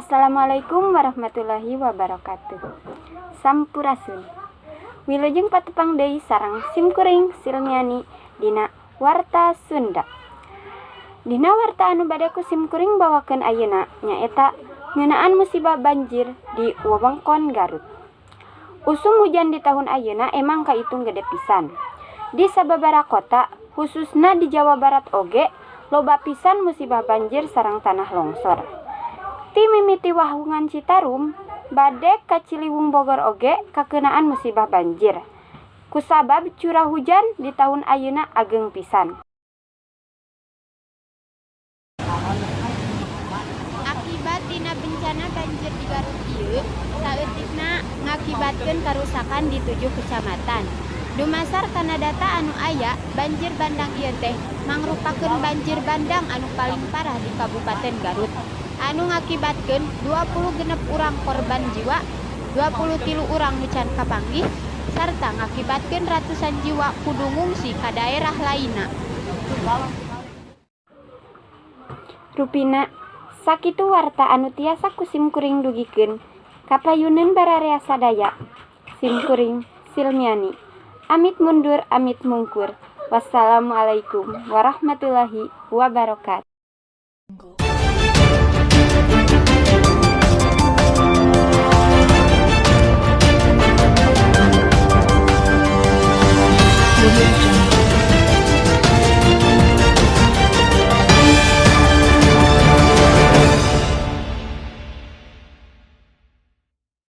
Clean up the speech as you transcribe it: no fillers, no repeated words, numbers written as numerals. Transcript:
Assalamualaikum warahmatullahi wabarakatuh. Sampurasun. Wilujeng patepang deui sareng simkuring Silmiani dina Warta Sunda. Dina warta anu bade ku simkuring bawakeun ayeuna nyaeta ngeunaan musibah banjir di wewengkon Garut. Usum hujan di tahun ayeuna emang kaitung gede pisan. Di sababaraha kota, hususna di Jawa Barat oge, loba pisan musibah banjir sareng tanah longsor. Ti mimiti wahungan Citarum, bade ka Ciliwung Bogor oge kakeunaan musibah banjir. Kusabab curah hujan di tahun ayeuna ageng pisan. Akibat dina bencana banjir di Garut ieu saeutikna ngakibatkeun karusakan di tujuh kecamatan. Dumasar kana data anu aya, banjir bandang ieu teh mangrupakeun banjir bandang anu paling parah di Kabupaten Garut. Anu ngakibatkeun 26 urang korban jiwa, 23 urang nu can kapanggih, sarta ngakibatkeun ratusan jiwa kudu ngungsi ka daerah lainna. Rupina sakitu warta anu tiasa ku simkuring dugikeun ka payuneun bararea sadaya. Simkuring Silmiani amit mundur amit mungkur. Wassalamualaikum warahmatullahi wabarakatuh.